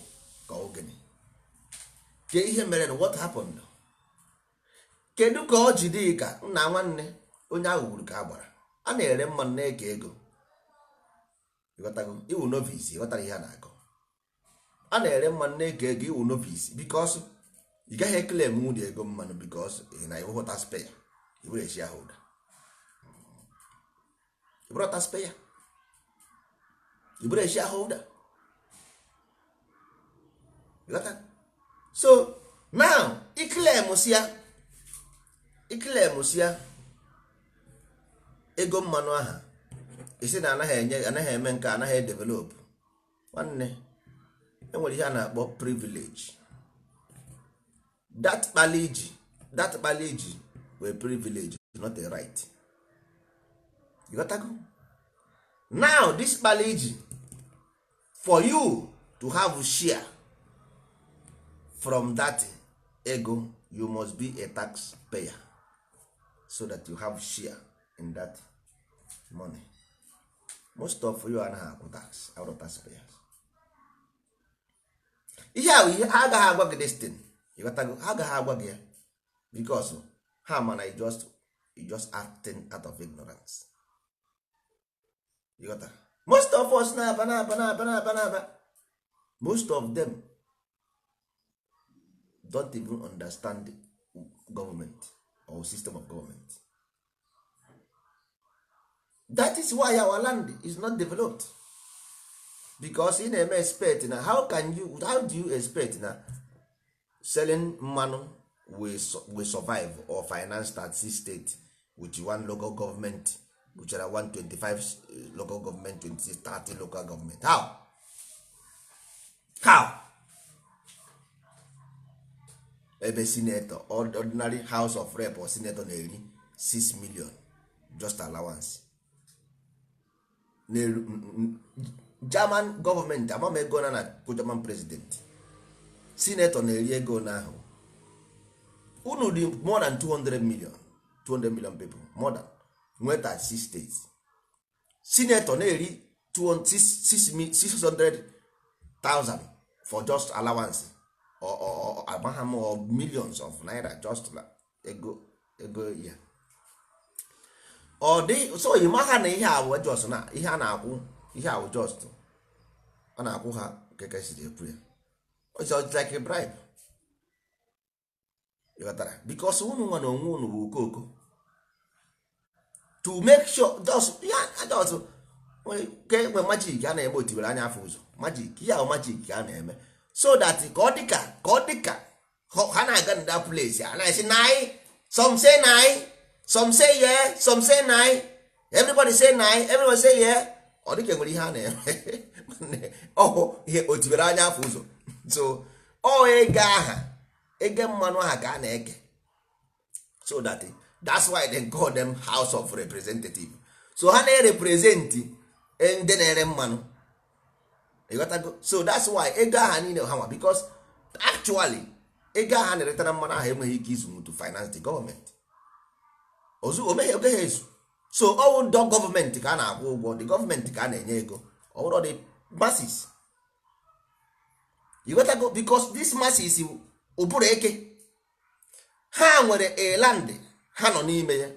gịnị ke ihe mere na what happened? Kedu ka ọ ji dị ka nna nwanne onye ahụ gburu ka a gbara a na-ere mmanụ na-eke ego? Ịghọtago? Iwu novice, ịghọtara ihe a na-akọ? A na-ere mmanụ na-eke ego. Iwu novice, because ị gaghị ekele m nwunye ego mmanụ, because ị na iwu taxpayer, iwere shareholder, ịbụrụ taxpayer, ịbụrụ shareholder. Ịghọta? So now iclaim sia ego mmanụ aha, isi na anaghị enye, anaghị eme nke, anaghị edevelop. Nwanne, enwere ihe a na-akpọ privilege. That kpali iji wee privilege, not a right. You got go now this kpali iji for you to have share from that ego, you must be a taxpayer so that you have share in that money. Most of you anaghị akwụ tax, out of taxpayers. Ihe ahụ, ihe ha agaghị agwa gị this thing, ịghọtago? Ha agaghị agwa gị ya because ha mana you just acting out of ignorance. Ịghọta? Most of us na-aba na-aba na-aba na-aba na-aba. Most of them don't even understand government or system of government. That is why our land is not developed, because ị na-eme expect na how do you expect na selling mmanụ will survive or finance 36 state with one local government, which are 125 local government, 26, 30 local government? How? Ebe senator, ordinary House of Rep or senator na-eri 6 million just allowance na-eru German government. Ama m ego na German president, senator na-eri ego na ahụ. Unu dị more than 200 million, 200 million people, more than nwee 36 states, senator na-eri 600,000 for just allowance or amagha m, or millions of naira, just ego ya. Ọ dị so ị maha na ihe a just na ihe a na-akwụ, ihe a just a na-akwụ ha keke siri ekwu ya. It's just like a bribe. Ịghọtara? Because unu nwa na onwe unu bụ okoko to make sure just ya just ke enwe magic a na-eme, otiwere anya afọ ụzọ magic ya ahụ, magic ka a na-eme so that ka ọ dị ka ha na-aga na that place, a na-esi nai. Some say nai, some say yeah, some say nai, everybody say nai, everybody say yeah. Ọ dịka enwere ihe a na-eme ọhụ, ihe otiwere anya afọ ụzọ. So ọ ego aha, ego mmanụ aha ka a na-eke so that's why they call them House of Representative. So ha na-represent ndị na-ere mmanụ. Ịghọtago? So that's why ego aha niile ha nwa, because actually ego aha na-eretara mmanụ ahụ enweghị ike izu to finance the government. Ozu omeghe ogeghị ezu. So ọwụ dọ gọọmenti ka a na-akwụ ụgwọ, the gọọmenti ka a na-enye ego, ọ bụrụ the masses. Ịghọtago? Because this masses, ụbụrụ eke ha nwere a land ha nọ n'ime ya,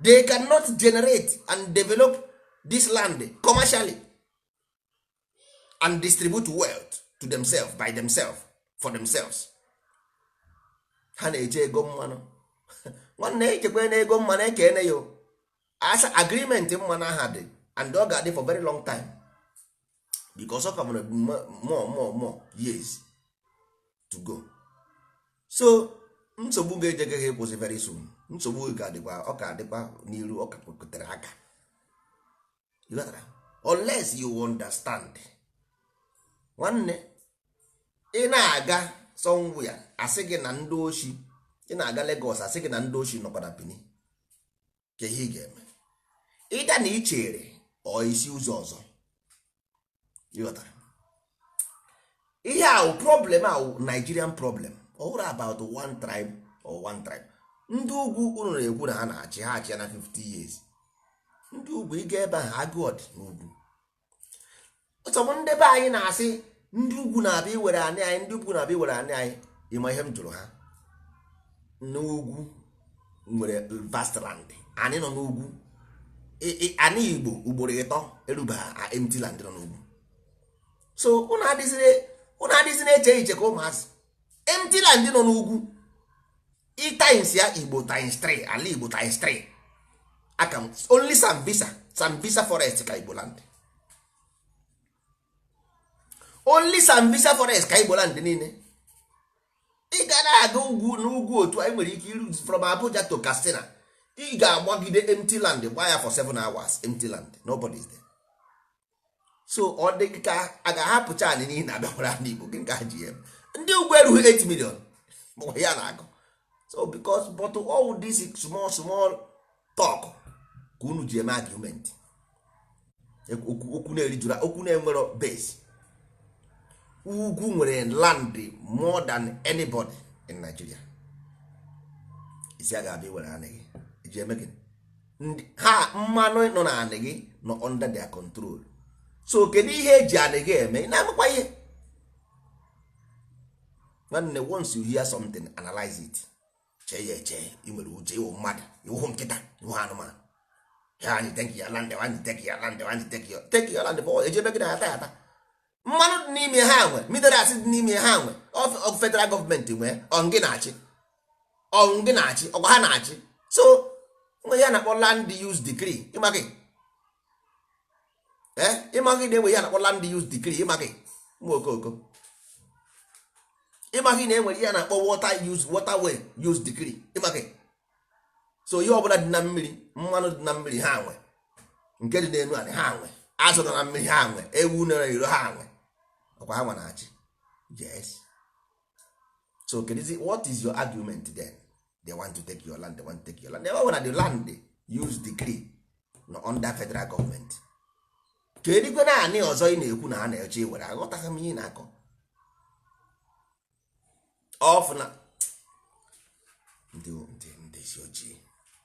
they cannot generate and develop this land commercially and distribute wealth to themselves, by themselves, for themselves. Ha na-eje ego mmanụ. Nwanne, echekwa na ego mmanụ ekene ya o. Asa agreement mmanụ aha dị, and ọ ga-adị for very long time, because ọ ka nwere more, more, more years to go. So nsogbu ga-ejegaghị ịkwụsị very soon. Nsogbu ga-adịkwa, ọ ka adịkwa n'iru, ọ ka kwetere aka. You got that? Unless you understand, nwanne, ị na-aga somewhere, asị gị na ndị oshi. Ị na-aga Lagos, asị gị na ndị oshi nọkwa na Benin. Ka ihe ị ga-eme, ịga na ị chere ọ isi ụzọ ọzọ. Ịghọtara ihe ahụ? Problem ahụ, Nigerian problem, ọ bụrụ about one tribe or one tribe. Ndị ugwu unu na-ekwu na ha na-achị, ha achị ya na 50 years. Ndị ugwu, ịga ebe ahụ, agụọ dị n'ugwu. Ọtọbụ ndị be anyị na-asị ndị ugwu na-abịa iwere anị anyị, ndị ugwu na-abịa iwere anị anyị. Ịma ihe m jụrụ ha? N'ugwu nwere vast land, anyị nọ n'ugwu. Anị Igbo ugboro ịtọ erubeghị empty land nọ n'ugwu. So unu adịzị na-eche iche ka ụmụazị. Empty land nọ n'ugwu, times ya, Igbo times 3, ala Igbo times 3 aka m. Only Sambisa, Sambisa Forest ka Igbo land. Only Sambisa Forest ka Igbo land niile. Ị ga na-aga ugwu n'ugwu otu anyị nwere ike iru from Abuja to Katsina, ị ga-agbagide empty land, gbaa ya for 7 hours, empty land, nobody is there. So ọ dị ka a ga-ahapụcha anyị n'ihi na abịakwara ndị Igbo. Gịnị ka ha ji ya eme? Ndị ugwu erughị 8 million ya na-agụ. So because, but all this small small talk ka unu ji eme argument, okwu na-erijuru, okwu na-enwero base. Ugwu nwere land more than anybody in Nigeria. Isi a ga-abịa iwere anị gị eji eme gịnị? Ha mmanụ nọ na anị gị nọ under their control. So kedu ihe eji anị gị eme? Ị na-amakwa ihe, nwanne. Once you hear something, analyze it, chee ya eche. Ị nwere uche, ịwụ mmadụ, iwụ nkịta, iwụ anụmanụ ya. Anyị take your land, anyị take your land, anyị take your land for eji ebe gị na-ata ya ata. Mmanụ dị n'ime ha nwe, minerals dị n'ime ha nwe. Ọ federal gọọmenti nwe, ọ ngị na-achị, ọ ngị na-achị, ọkwa ha na-achị. So nwe ya na-akpọ land use decree. Ịma gị, ee, ịma gị na-enwe ya na-akpọ land use decree. Ịma gị, ụmụ okoko, ịma gị na-enwere ihe a na-akpọ water use, waterway use decree. Ịma gị? So ihe ọbụla dị na mmiri, mmanụ dị na mmiri ha nwe, nke dị n'elu anị ha nwe, azụ nọ na mmiri ha nwe, ewu nọ n'iro ha nwe, ọkwa ha nwa na-achị. Yes. So kedizi, what is your argument then? They want to take your land, they want to take your land. Ebe ọ bụ na the land use decree nọ under federal government, ka erikwe naanị ọzọ ị na-ekwu na ha na-eche iwere. Aghọtaghị m ihe ị na-akọ ọfụ na ndị isi ojii,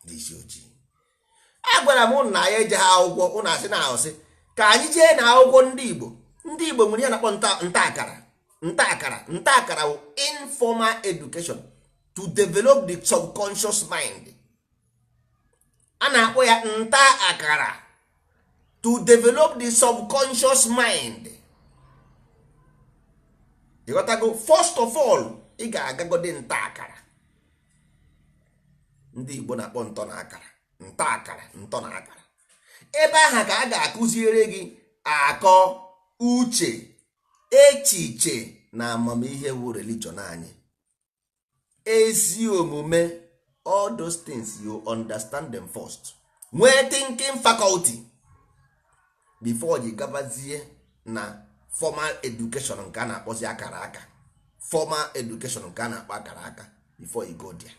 ndị isi ojii. A gwara m ụnụ na anyị eje ha akwụkwọ, ụnụ asị na asị ka anyị jee na akwụkwọ. Ndị Igbo, ndị Igbo nwere ihe na-akpọ nta akara, nta akara. Nta akara bụ informal education to develop the subconscious mind. A na-akpọ ya nta akara, to develop the subconscious mind. Ịghọtago? First of all, ị ga-agagodi nta akara. Ndị Igbo na-akpọ ntọ na akara, nta akara, ntọ na akara. Ebe ahụ ka a ga-akụziere gị akọ, uche, echiche na amamihe bụ religion anyị, ezi omume. All those things, you understand them first, nwee thinking faculty before you gabazie na formal education nke a na-akpọzi akara aka. Formal education nke a na-akpọ akara aka, before you go there.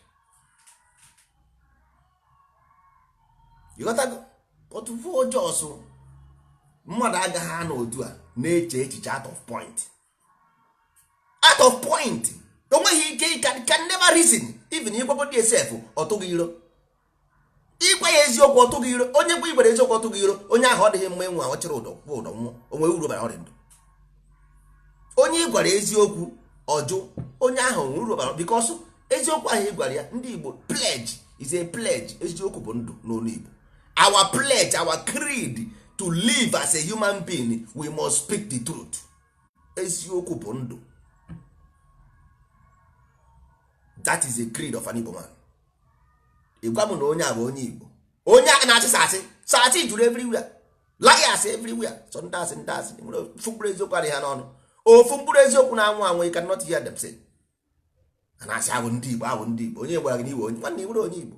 You got to but jos mmadụ agaghị anọ otu a na-eche echiche out of point, out of point. O nweghị ike. You can never reason. Even ịgwagodi sef, ọtụghị iro. Ịgwa ya eziokwu, ọtụghị iro. Onye gwa igwere eziokwu, ọtụghị iro. Onye ahụ ọ dịghị mma ịnwe. Ọ chịrị ụdọ kwụ ụdọ nwụọ, onwe uru bara ọ dị ndụ. Onye ị gwara eziokwu, ọjụ, onye ahụ nwere uru bara, because eziokwu ahụ ị gwara ya, ndị Igbo, pledge is a pledge. Eziokwu bụ ndụ n'olu Igbo. Our pledge, our creed, to live as a human being, we must speak the truth. Eziokwu bụ ndụ. That is a creed of an Igbo man. Ị gwa m na onye a bụ onye Igbo, Onye a na-asị asị sasị juru everywhere, liars everywhere. So ndị asị, ndị asị nwere ofu mkpụrụ eziokwu adịghị ha n'ọnụ, ofu mkpụrụ eziokwu na-anwụ anwụ. You cannot hear them say. A na-asị abụ ndị Igbo, abụ ndị Igbo. Onye gwara gị na iwe onye nwanne iwere onye Igbo?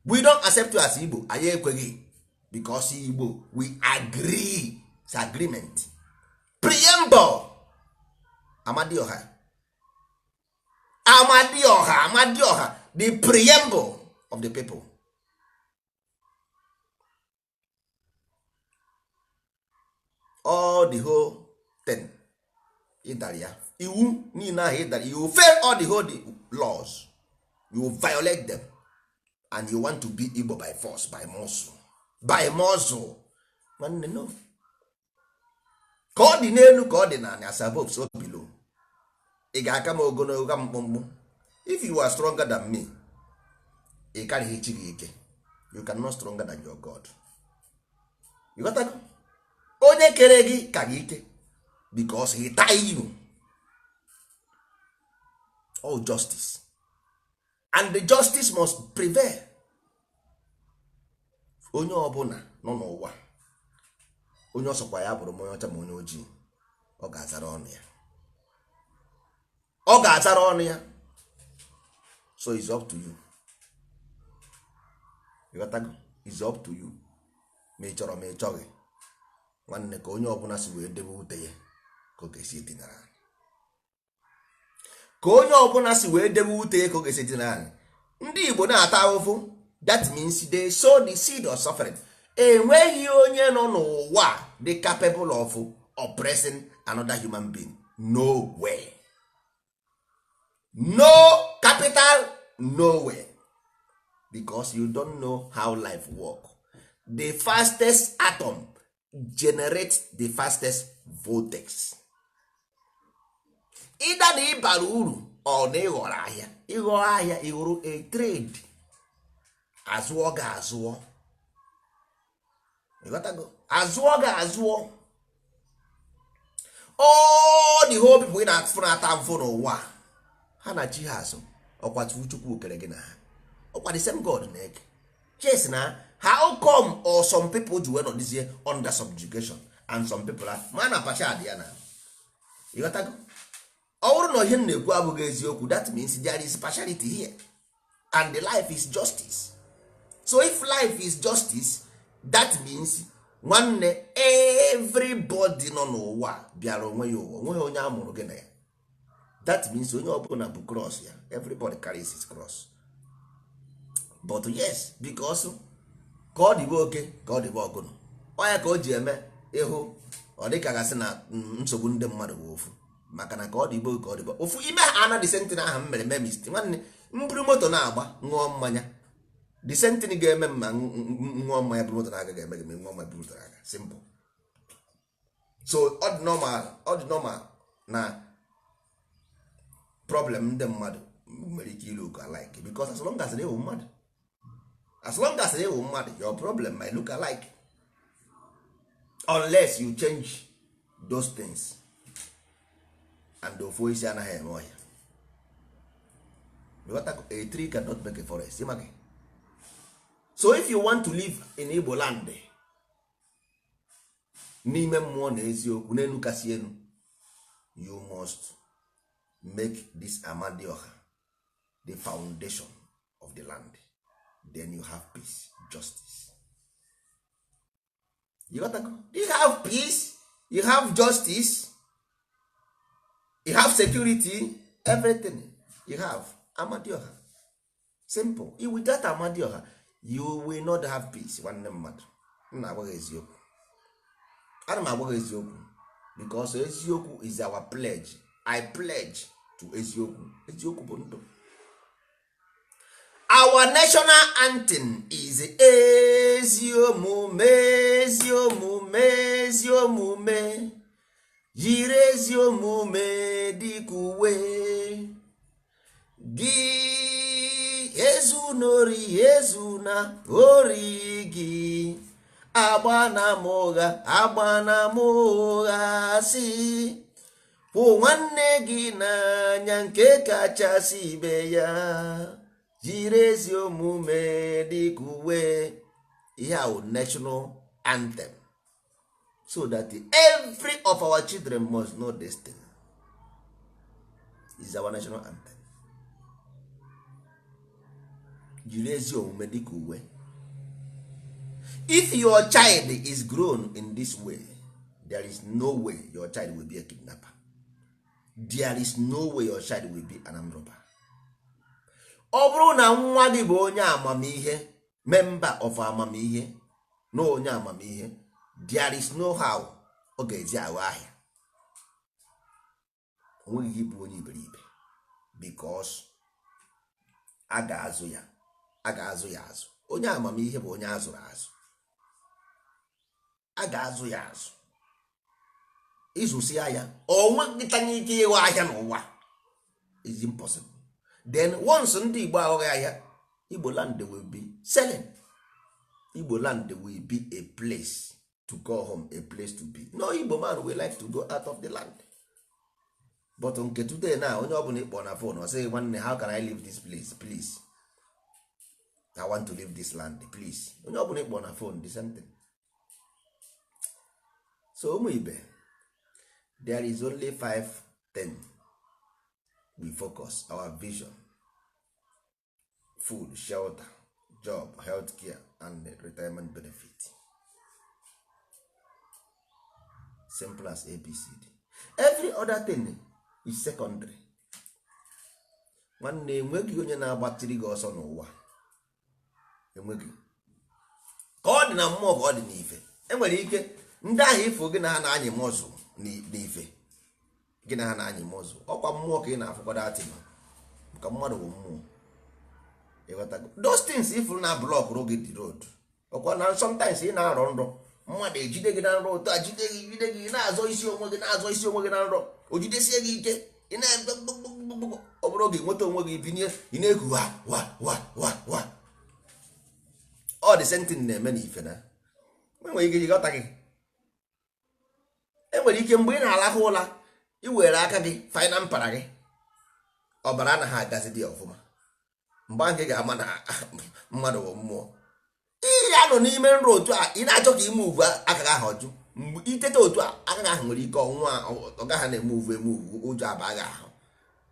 We don't accept you as Igbo. Anyị ekweghị, because Igbo, we agree. It's agreement, preamble. Amadioha, Amadioha, Amadioha, the preamble of the people. All the whole thing ịdara ya, iwu niile ahụ ịdara, you fail all the whole the laws, you violate them, and you want to be Igbo by force, by muscle, by muscle. Nwanne, no. Ka ọ dị n'elu, ka ọ dị n'ala, as above so below. Ị ga-aka m ogologo, ka m mkpụmkpụ. If you are stronger than me, ị karịghị chi gị ike. You cannot stronger than your God. You got that? Onye kere gị ka gị ike, because he tie you all justice, and the justice must prevail. Onye ọbụla nọ n'ụwa, onye ọsọkwa ya bụrụ, ma onye ọcha ma onye ojii, ọ ga-azara ọnụ ya, ọ ga-azara ọnụ ya. So it's up to you. You got that? It's up to you, ma ị chọrọ ma ị chọghị. Nwanne, ka onye ọbụla si wee debe ute ya ka ọ ga-esi dinara anyị, ka onye ọbụla si wee debe ute ya ka ọ ga-esi dinara anyị. Ndị Igbo na-ata ahụhụ. That means they sow the seed of suffering. Enweghị onye nọ n'ụwa dị capable of oppressing another human being. No way, no capital, no way, because you don't know how life work. The fastest atom generates the fastest vortex. Ịda na ịbara uru, ọ na ịghọrọ ahịa, ịghọ ahịa, ịghọrọ a trade, azụọ ga azụọ. Ịghọtago? Azụọ ga azụọ. All the whole people ị na-afụ na-ata mfụ n'ụwa, ha na chi ha azụ. Ọkwa Chukwu kere gị na ha, ọkwa the same God na-eke. Yes, na how come or some people ji wee nọdịzie under subjugation and some people are ma na pacha dị ya na? Ịghọtago? Ọ bụrụ na ihe m na-ekwu abụghị eziokwu, that means there is partiality here, and the life is justice. So if life is justice, that means, nwanne, everybody nọ n'ụwa bịara onwe ya ụwa, onweghị onye a mụrụ gị na ya. That means onye ọbụla bụ cross ya. Everybody carries his cross. But yes, because ka ọ dịbe oke, ka ọ dịbe ọgụnụ, ọ ya ka o ji eme ịhụ ọ dịka gasị na nsogbu ndị mmadụ bụ ofu, maka na ka ọ dịbe oke, ka ọ dịbe ofu ime ha ana. The same thing aha m mere memist. Nwanne m, buru moto na-agba, ṅụọ mmanya, the same thing ga-eme m ma ṅụọ mmanya buru moto na-aga ga-eme gị ma ṅụọ mmanya buru moto na-aga. Simple. So ọ dị normal, ọ dị normal na problem ndị mmadụ nwere ike ilook alike, because as long as na ewu mmadụ, as long as na ewu mmadụ, your problem might look alike unless you change those things. And ofu isi anaghị eme ọhịa. A tree cannot make a forest. Ịma gị? So if you want to live in Igbo land, n'ime mmụọ na eziokwu, n'elu kasị elu, you must make this Amadioha the foundation of the land. Then you have peace, justice. You got to go. You have peace, you have justice, you have security, everything you have. Amadioha, simple. Without Amadioha, you will not have peace. Nwanne mmadụ, m na-agwa gị eziokwu, ana m agwa gị eziokwu, because eziokwu is our pledge. I pledge to eziokwu. Eziokwu bụ ndụ. Our national anthem is ezi omume, ezi omume, ezi omume, yiri ezi omume dịka uwe gị. Ezu n'ori, ezu na ori gị, agba na m ụgha, agba na m ụgha, si hụ nwanne gị n'anya nke kachasị ibe ya. Jiri ezi omume dịka uwe. Ihe a wụ national anthem, so that every of our children must know this thing is our national anthem. Jiri ezi omume dịka uwe. If your child is grown in this way, there is no way your child will be a kidnapper. There is no way your child will be an armed robber. Ọ bụrụ na nwa gị bụ onye amamihe, member of amamihe na onye amamihe, there is no how ọ ga-eji aghọ ahịa. Onweghị ịbụ onye iberibe, because a ga-azụ ya, a ga-azụ ya azụ. Onye amamihe bụ onye azụrụ azụ, a ga-azụ ya azụ. Ịzụsịa ya, onweghịtanye ike ịghọ ahịa n'ụwa, is impossible. Then once ndị Igbo aghọghị ahịa, Igbo land will be selling. Igbo land will be a place to go home, a place to be. No Igbo man will like to go out of the land. But nke today na onye ọbụla ịkpọ na phone, ọ sịghị, "Nwanne, how can I leave this place, please? I want to leave this land, please." Onye ọbụla ịkpọ na phone, the same thing. So ụmụ ibe, there is only five thing we focus our vision: food, shelter, job, health care and retirement benefit. Simple as ABCD. Every other thing is secondary. Nwanne, enweghị onye na-agbatịrị gị ọsọ n'ụwa, enweghị. Ka ọ dị na mmụọ, ka ọ dị n'ife. Enwere ike ndị ahụ ifo gị na ha na-anyị mọzụ n'ife, gị na ha na-anyị mọzụ, ọkwa mmụọ ka ị na-afụkwado atị ka mmadụ bụ mmụọ. Ịghọtago? Those things ifuru na block gị the road, ọkwa na sometimes ị na-arọ nrọ, mmadụ ejide gị na nrọ otu a, jide gị, jide gị, na-azọ isi onwe gị, na-azọ isi onwe gị na nrọ, o jidesie gị ike, ị na ọ bụrụ oge nweta onwe gị, binye, ị na-eku wa wa wa wa wa. Ọ dị same thing na-eme n'ife na enwere ike ịghọta gị. Enwere ike mgbe ị na-alahụ ụra, ị were aka gị fina mpara gị, ọbara anaghị agazi dị ọfụma. Mgbe ahụ ị ga-ama na mmadụ bụ mmụọ. Ị anọ n'ime nrọ otu a, ị na-achọ ka ime uvu aka gị ahụ ọjụ. Mgbe itete otu a, aka gị ahụ nwere ike ọnwụ, ọ gaghị na-eme uvu eme uvu, ụjọ aba gị ahụ.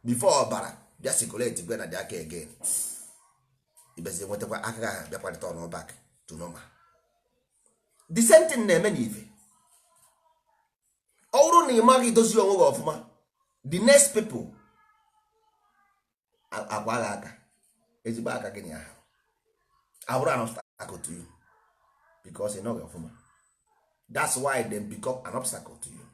Before ọbara bịa circulate gwe na dị aka again, ịbịazie nwetakwa aka gị ahụ, bịakwa return back to normal. The same thing na-eme n'ife. Ọ bụrụ na ị maghị dozie onwe gị ọfụma, the next people akwa gị aka, ezigbo aka gị na ahụ abụrụ an obstacle to you, because ị nọghị ọfụma. That's why they become an obstacle to you.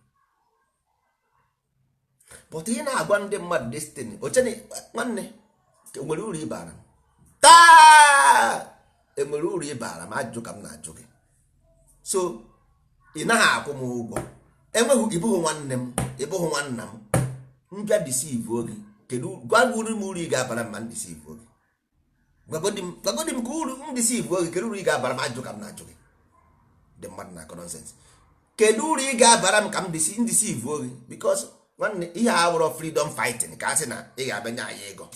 But ị na-agwa ndị mmadụ destiny ochene. Nwanne, enwere uru ịbara taa? Enwere uru ịbara m? Ajụjụ ka m na-ajụ gị. So ị naghị akwụ m ụgwọ, enweghị. Ịbụghị nwanne m, ịbụghị nwanna m. Mbịa deceive oge, kedu? Gwa uru m, uru ị ga-abara m ma m deceive oge. Gwagodi m, gwagodi m ka uru m deceive oge, kedu uru ị ga-abara m? Ajụ ka m na-ajụ gị. Ndị mmadụ na-akọ nonsense. Kedu uru ị ga-abara m ka m deceive oge? Because nwanne, ihe a wụrọ freedom fighting ka a sị na ị ga-abịa nye anyị ego.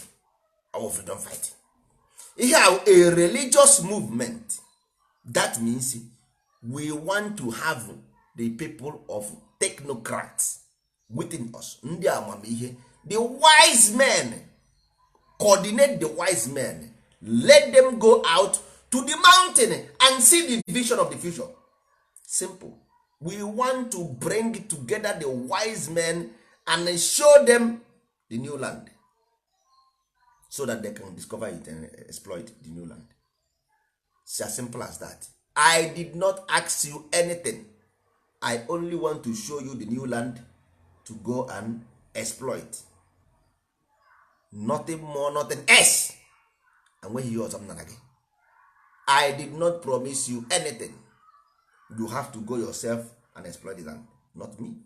Ọ bụ freedom fighting? Ihe a a religious movement. That means we want to have the people of technocrats within us, ndị amamihe, the wise men. Coordinate the wise men, let them go out to the mountain and see the vision of the future. Simple. We want to bring together the wise men and show them the new land so that they can discover it and exploit the new land. It's as simple as that. I did not ask you anything. I only want to show you the new land to go and exploit. Nothing more, nothing else. Enweghị ihe ọzọ m nara gị. I did not promise you anything. You have to go yourself and exploit the land, not me.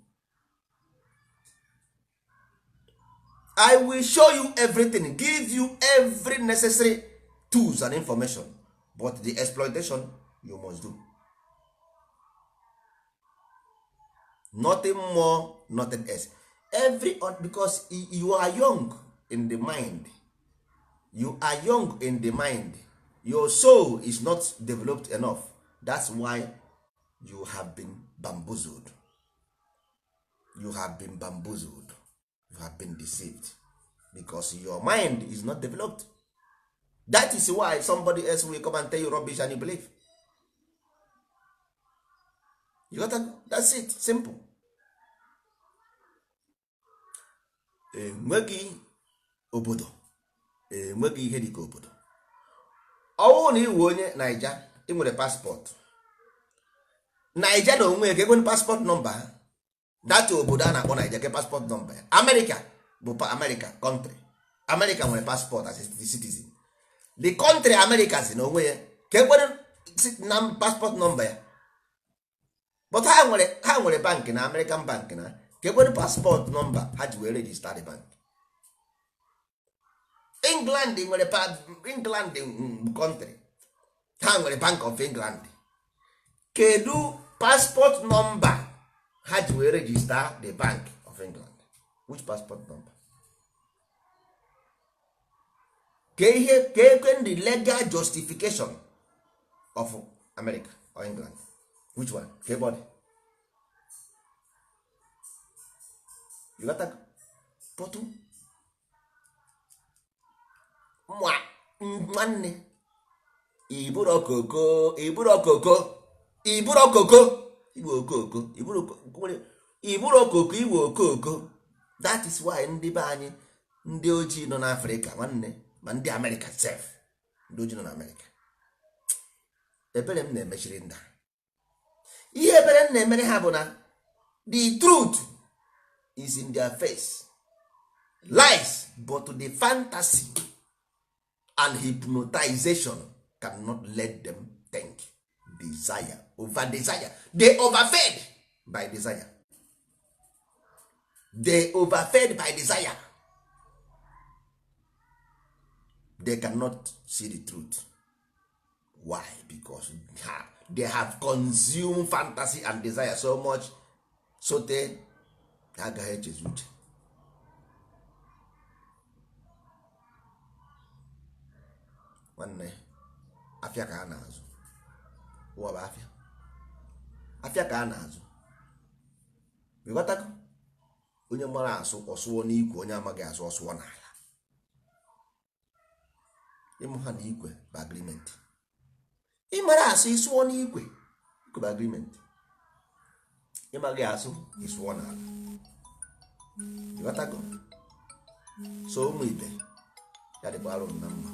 I will show you everything, give you every necessary tools and information, but the exploitation you must do. Nothing more, nothing else. Every, because you are young in the mind, You are young in the mind. Your soul is not developed enough. That's why you have been bamboozled. You have been bamboozled. You have been deceived because your mind is not developed. That is why somebody else will come and tell you rubbish and you believe. You got that? That's it. Simple. Enweghị obodo, enweghị ihe dịka obodo. Ọwụ na iwu onye Naija, ị nwere passport. Naija na onwe ya ka egwe passport number ha. That obodo a na-akpọ Naija ke passport number ya. America bụ America country. America nwere passport as a citizen. The country America si na onwe ya ka ekwere na passport number ya. But ha nwere bank na American bank na ka ekwere passport number ha ji wee register the bank. England nwere England country, ha nwere Bank of England. Kedu passport number ha ji wee register the Bank of England? Which passport number? Ka ihe ka ekwe the legal justification of America or England? Which one? Ka ebe ọ dị? You got that? Pọtụ nwanne, iburu okoko, iburu okoko, iburu okoko, igwe okoko, iburu okoko, igwe okoko. That is why ndị be anyị, ndị ojii nọ n'Afrịka, nwanne, ma ndị Amerịka sef, ndị ojii nọ n'Amerịka, ebere m na-emechiri nda. Ihe ebere m na-emere ha bụ na the truth is in their face, lies, but the fantasy and hypnotization cannot let them think. Desire over desire, they overfed by desire, they overfed by desire. They cannot see the truth. Why? Because they have consumed fantasy and desire so much, so they ha agaghị echezi uche. Nwanne, afịa ka a na-azụ. Ụwa bụ afịa, afịa ka a na-azụ. Ịghọtago? Onye mara asụ, ọsụọ n'ikwe. Onye amaghị asụ, ọsụọ n'ala. Ịmụ ha na ikwe bụ agreement. Ịmara asụ, ịsụọ n'ikwe. Ikwe bụ agreement. Ịmaghị asụ, ịsụọ n'ala. Ịghọtago? So ụmụ ibe ya dịkwara m na mma.